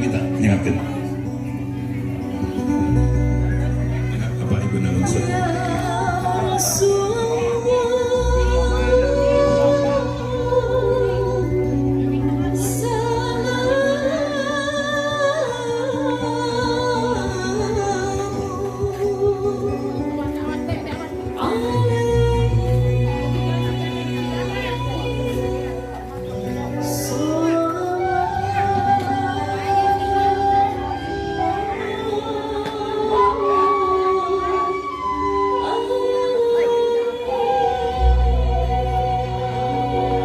Kita nyengatkeun. Apa ibu nalungsur?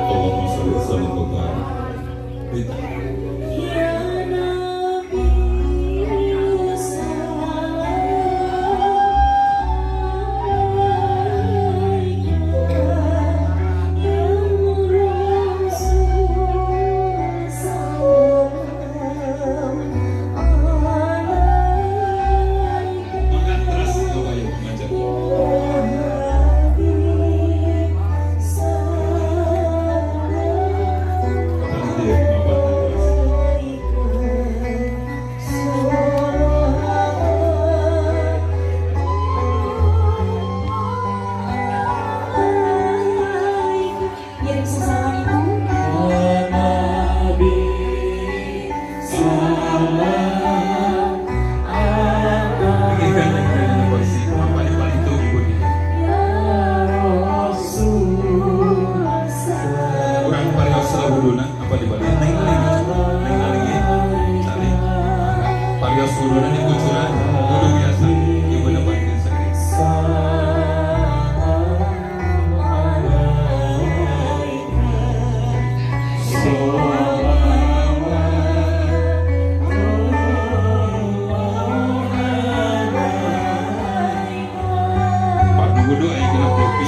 Allahumma sholli wa sallim wa barik. Maka terus Bapak Ibu maju. Bapak nanti Bapak terus. Biar bisa salam ibu. Ini kan yang posisi Bapak di paling itu ibu di. Kurang parios wuduna apa di balik neng neng neng neng cari parios wuduna di kucuran wudu biasa ibu dapat sekali. Pak wudu aya genep kopi.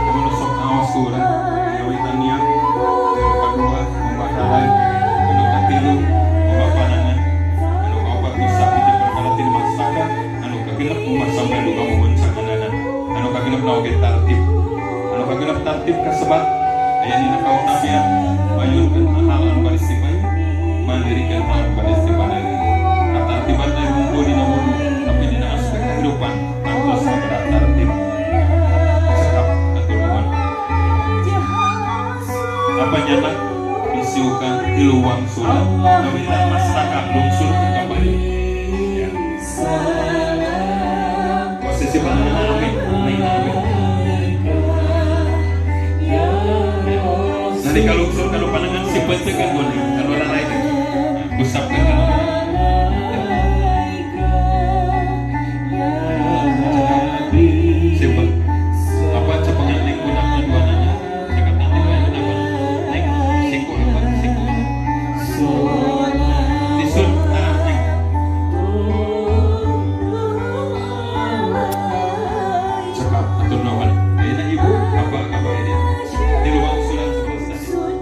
Ibu nu sok ngaos urang ngawitan niat kadua membakalan anu katilu membapanangan anu kaopat nusa hiji perkara ti dimaksakan anu kagenep umat sampai duka mumun sakanana anu kagenep oge tartib anu kagenep tartib kasebat aya dina kautamian mayunkeun hal anu bade dipayun mandirikeun hal anu bade dipadiri katartiban lain unggul dina wudu tapi dina aspek kehidupan kantos sakedah tartib cekap atur nuhun. Apa nyana disiukan tilu wangsulan nawitan mastaka lungsur ke kapayun ya. Posisi panangan amin neng amin nanti kalau lungsur kalau panangan si kan boleh kalau orang lain usapkan kalau simpel apa cepengan neng punakna dua nanya cakap nanti bayar apa neng siku apa siku tisun taraf neng cakap atur nuhun. Ayeuna ibu apa apa ini di luang sulan selesai.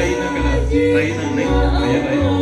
Raina kana Raina neng aya Raina.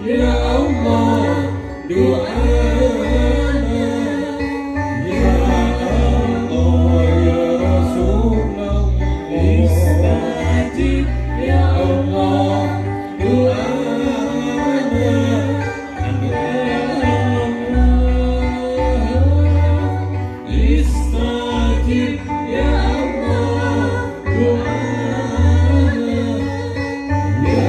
Ya Allah doana, ya Allah ya Rasulullah, istajib ya Allah doana, ya Allah istajib ya Allah doana, ya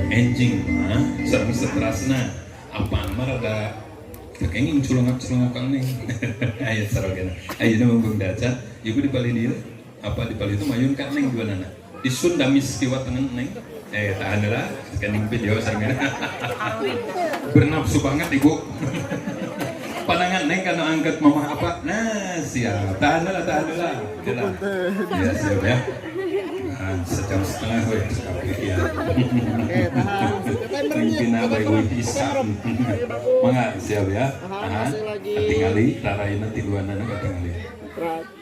enjing mah sareng seterasna apaan mah rada kenging culungak-culungakan nih. Aya sarogena ayeuna mumpung daca ibu di palih dieu apa di palih itu mayun ka neng duanana di Sunda miskiwa tengen neng tahan heula scanning video sarengna bernafsu banget ibu. Panangan neng kana angkat mamah apa nah siap tahan heula ya siap ya. Nah, sejam setengah weh sekali ya. Pimpinan bae bisa. Mangga siap ya. Tahan. Katingali raraina tiluanana katingali.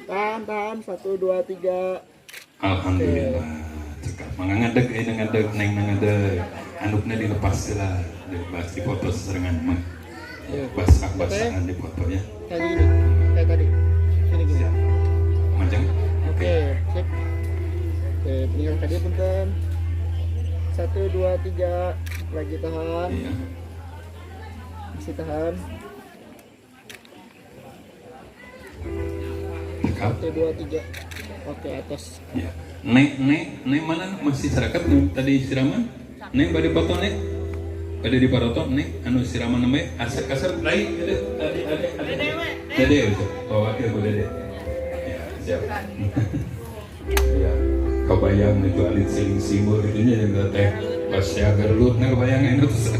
Tahan 1 2 3. Alhamdulillah. Cekap. Mangga ngadeg ayeuna ngadeg neng ngadeg. Andukna dilepas heula, dilepas dipoto sesarengan mah. Basah-basahan dipoto ya. Kayak gini. Kayak tadi. Sini gini. Siap. Majang. Oke, sip. Oke, peninggal tadi punten. 1 2 3 lagi tahan. Iya. Masih tahan. 1 2 3. Oke, atas. Ya. Nek nek mana masih serakat tadi siraman? Nek bade foto nek. Bade di paroto nek anu siraman namanya asar-asar rai ada ada ada. Dede oh wakil Bu Dede. Ya, siap. Ya. Kebayang itu alit siling simbol itunya yang teh pas ya gelut nah kebayang itu terus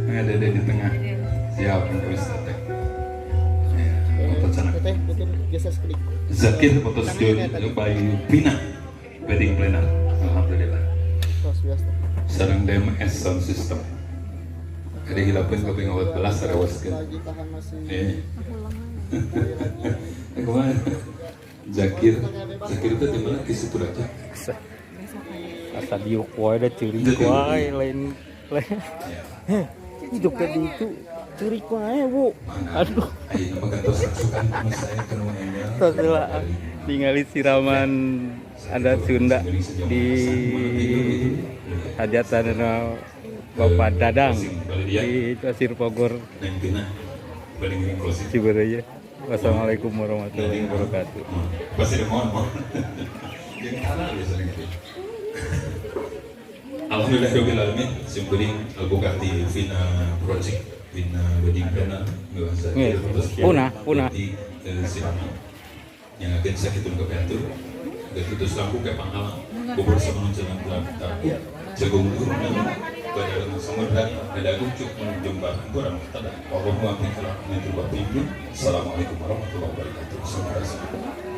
nah Dede di tengah siap terus teh ya foto sana Zakir foto studio by Pina wedding planner alhamdulillah sarang DMS sound system jadi hilapeun kaping 14 sarawaskeun kumaha Zakir itu di mana di situ aja. Asa diuk wae da ceurik wae lain lain. Hidup ka ditu ceurik wae, Bu. Aduh. Setelah ningali siraman adat Sunda di hajatan Bapak Dadang di Pasir Bogor. Cibereye. Wassalamualaikum warahmatullahi wabarakatuh. Pasti mohon. Yang kalah biasanya gitu. Alhamdulillah rabbil alamin, simkuring albuka ti Vina Project, Vina Wedding Planner, Nggih. Punah, punah. Sirami yang akan sakit ke piatur dan tutus lampu ke pangkalan bobor sama jalan dalam taku jagung turunan pada samudra ada gucuk menjumpa kurang tada Allah muwaffiq. Assalamualaikum warahmatullahi wabarakatuh.